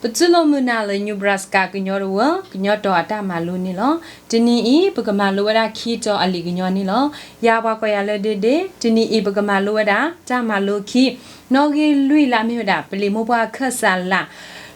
ပတူၢ်လိာ်မုာ်နၤလၢ Nebraska ကညီတဝၢ ကညီတီၤအတၢ်မၤလိန့ၣ်လီၤ. တနံၤအံၤ ပကမၤလိဝဲဒၣ်ခံတီၤအလံာ်ကညီန့ၣ်လီၤ. ယၤပှၤကိးယၤလၢဒ့ဒ့, တနံၤအံၤပကမၤလိဝဲဒၣ် တၢ်မၤလိခံ နီၣ်ဂံၢ်လွံၢ်လၢအမ့ၢ်ဝဲဒၣ် ပလံာ်မိၢ်ပှၢ်အခၢၣ်စးလး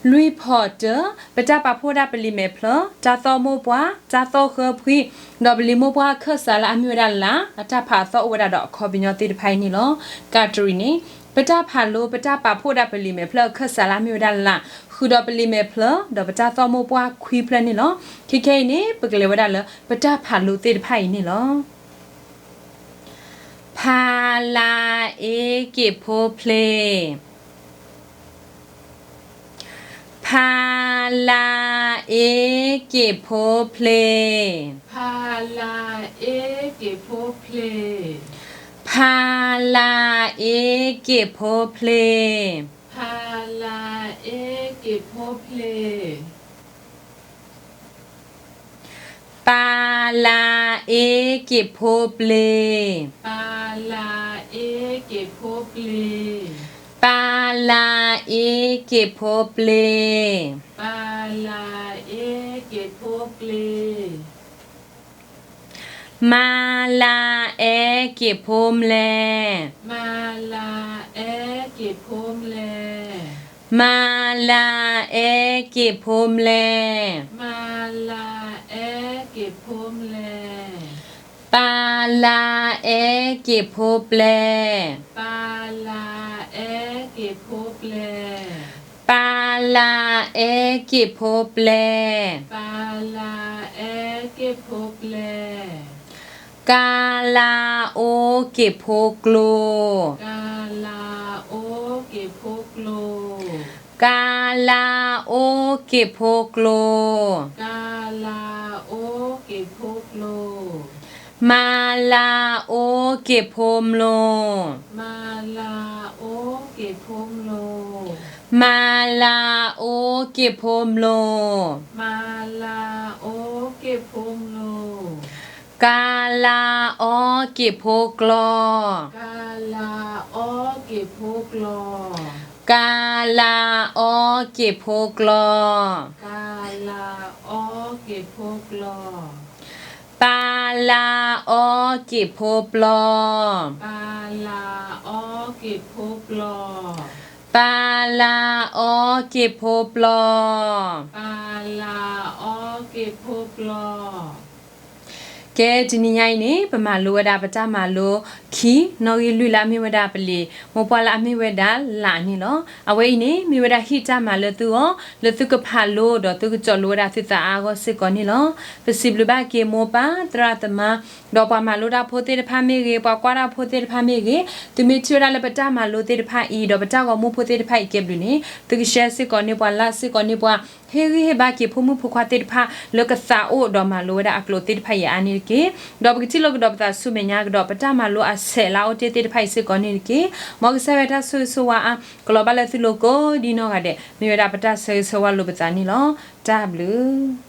လွံၢ်ဖီတၢ, ပတၢ်ပာ်ဖှိၣ်ဝဲဒၣ်ပလံာ်မဲာ်ဖျၢၣ်, တၢ်သီၣ်မိၢ်ပှၢ်, တၢ်သီၣ်ဃၢဖှံ, ဒီးပလံာ်မိၢ်ပှၢ်အခၢၣ်စးလၢအမ့ၢ်ဝဲဒၣ်လး အတၢ်ဖးအသီၣ်အိၣ်ဝဲဒၣ်ဒီးအခီပညီသ့ၣ်တဖၣ်အံၤန့ၣ်လီၤ. ကးတရံးန့ၣ် ပတၢ်ဖးလိ ပတၢ်ပာ်ဖှိၣ်ဝဲဒၣ်ပလံာ်မဲာ်ဖျၢၣ်အခၢၣ်စးလၢအမ့ၢ်ဝဲဒၣ်လး ဃုာ်ဒီးပလံာ်မဲာ်ဖျၢၣ် ဒီးပတၢ်သီၣ်မိၢ်ပှၢ်ခွံဖျၢၣ်န့ၣ်လီၤ. ခဲခဲအံၤန့ၣ် ပကလဲၤဝဲဒၣ်လၢ ပတၢ်ဖးလိသ့ၣ်တဖၣ်အံၤန့ၣ်လီၤ. ဖ လ အ့ က့းဖိဖျ့. ဖ လ အ့ က့းဖိဖျ့. ဖ လ အ့ က့းဖိဖျ့. ဖ လ အ့ က့းဖိဖျ့. ဖ လ အ့ က့းဖိဖျ့. ပ လ အ့ က့းဖိပျ့. ပ လ အ့ က့းဖိပျ့. ပ လ အ့ က့းဖိပျ့. ပ လ အ့ က့းဖိပျ့. မ လ အဲ က့းဖိမလဲၣ်. မ လ အဲ က့းဖိမလဲၣ်. မ လ အဲ က့းဖိမလဲၣ်. မ လ အဲ က့းဖိမလဲၣ်. ပ လ အဲ က့းဖိပျ့. ပ လ အဲ က့းဖိပျ့. ပ လ အဲ က့းဖိပျ့. ပ လ အဲ က့းဖိပျ့. က လ အိ က့းဖိကျိ. က လ အိ က့းဖိကျိ. က လ အိ က့းဖိကျိ. က လ အိ က့းဖိကျိ. မ လ အိ က့းဖိမျိာ်. မ လ အိ က့းဖိမျိာ်. မ လ အိ က့းဖိမျိာ်. မ လ အိ က့းဖိမျိာ်. က လ အီ က့းဖိကျီ. က လ အီ က့းဖိကျီ. က လ အီ က့းဖိကျီ. က လ အီ က့းဖိကျီ. ပ လ အီ က့းဖိပျီ. ပ လ အီ က့းဖိပျီ. ပ လ အီ က့းဖိပျီ. ပ လ အီ က့းဖိပျီ. ကဲ တနံၤညါအံၤန့ၣ် ပမၤလိဝဲဒၣ်ပတၢ်မၤလိခံ နီၣ်ဂံၢ်လွံၢ်လၢအမ့ၢ်ဝဲဒၣ်ပလံာ်မိၢ်ပှၢ်လၢအမ့ၢ်ဝဲဒၣ်လးန့ၣ်လီၤ. အဝဲအံၤန့ၣ် မ့ၢ်ဝဲဒၣ်ဟံၣ်တၢ်မၤလၢသုဂီၢ် လၢသုကဖးလိဒီးသုကတီၤလိဝဲဒၣ်သုသးအါအါဂီၢ်စ့ၢ်ကီးန့ၣ်လီၤ. ပစံးဘျုးဘၣ်က့ၤမိၢ်ပၢ်သရၣ်သမါ ဒီးပှၤမၤလိတၢ်ဖိသ့ၣ်တဖၣ်မ့ၢ်ဂ့ၤ, ပှၤကွၢ်တၢ်ဖိသ့ၣ်တဖၣ်မ့ၢ်ဂ့ၤ, သုမ့ၢ်ထံၣ်ဝဲဒၣ်လၢပတၢ်မၤလိသ့ၣ်တဖၣ်အံၤ ဒီးပတၢ်ဂီၤမူဖိသ့ၣ်တဖၣ်အံၤကဲဘျုးန့ၣ် သုကshareစ့ၢ်ကီးန့ၢ်ပှၤ, likeစ့ၢ်ကီးန့ၢ်ပှၤ, ဟ့ၣ်ဂံၢ်ဟ့ၣ်ဘါက့ၤဖိမုၣ်ဖိခွါသ့ၣ်တဖၣ် လၢကသးအိၣ်ဒီးမၤလိဝဲဒၣ်အကျိာ်သ့ၣ်တဖၣ်အံၤအါန့ၣ်တက့ၢ်. ဒီးပကထံၣ်လိာ်ကဒီးပသးဆူမဲာ်ညါကဒီး ပတၢ်မၤလိအဆဲးလၢအအိၣ်တ့ၢ်သ့ၣ်တဖၣ်အံၤစ့ၢ်ကီးန့ၣ်တက့ၢ်. မ်ကစၢ်ယွၤတၢ်ဆိၣ်ဂ့ၤဆိၣ်ဝါအါ ကလီၤဘၣ်လၢသုလိၤကိးဒ်နီၢ်ဂၤဒဲး မ့ၢ်ဝဲဒၣ်ပတၢ်ဆၢဂ့ၤဆၢဝါလိာ်ပသးန့ၣ်လီၤ. တၢ်ဘျုး